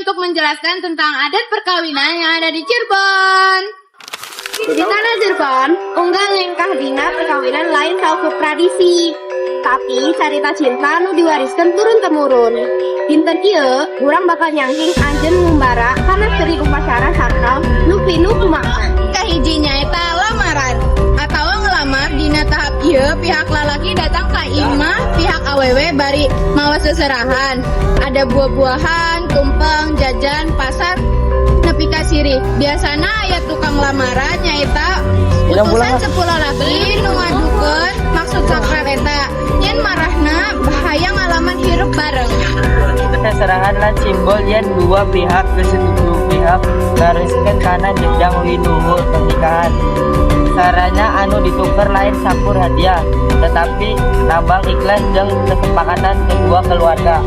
untuk menjelaskan tentang adat perkawinan yang ada di Cirebon. Di tanah Cirebon, unggal lengkah dina perkawinan lain saukur tradisi. Tapi cerita cinta nu diwariskan turun temurun. Dinten ieu, urang bakal nyangking anjeun ngumbara kana seri upacara sakral nu pinuh ku makna. Kahiji nyaeta lamaran atau ngelamar. Dina tahap ieu, pihak lalaki datang ke imah pihak awewe bari mawa seserahan. Ada buah-buahan, tumpeng, jajan pasar, nepi ka sirih. Biasana aya tukang lamaran, nyaeta utusan sepuh lalaki nu ngadukeun maksud sakral eta yen marahna hayang ngalaman hirup bareng. Seserahan lan simbol yen dua pihak geus setuju, pihak gariskeun kana jenjang winuhur pernikahan. Sarana anu dituker lain sakur hadiah, tetapi lambang ikhlas jeung kesepakatan kedua keluarga.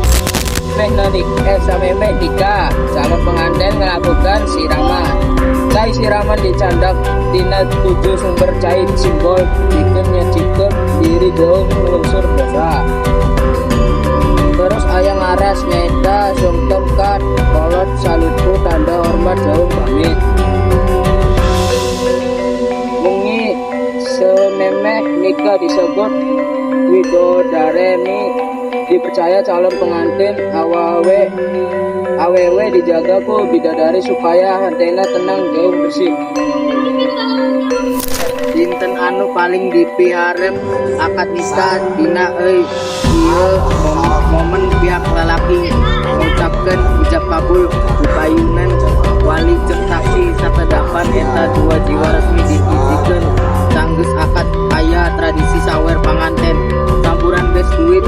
Samemeh nikah, calon pengantin melakukan siraman. Cai siraman dicandak tina tujuh sumber cai, simbol pikeun nyucikeun diri jeung ngelungsur dosa. Terus aya ngaras, nyaeta sungkem ka kolot saluku, tanda hormat jeung pamit. Wengi samemeh nikah disebut midodareni. Dipercaya calon pengantin awewe dijaga ku bidadari supaya hantena tenang jeung bersih. Dinten anu paling dipiharep, akad nikah. Dina ieu momen pihak lalaki mengucapkan ijab kabul dipayunan wali jeung saksi sakedapan, eta dua jiwa resmi dihijikeun. Sanggeus akad, aya tradisi sawer panganten, samburan geus duit.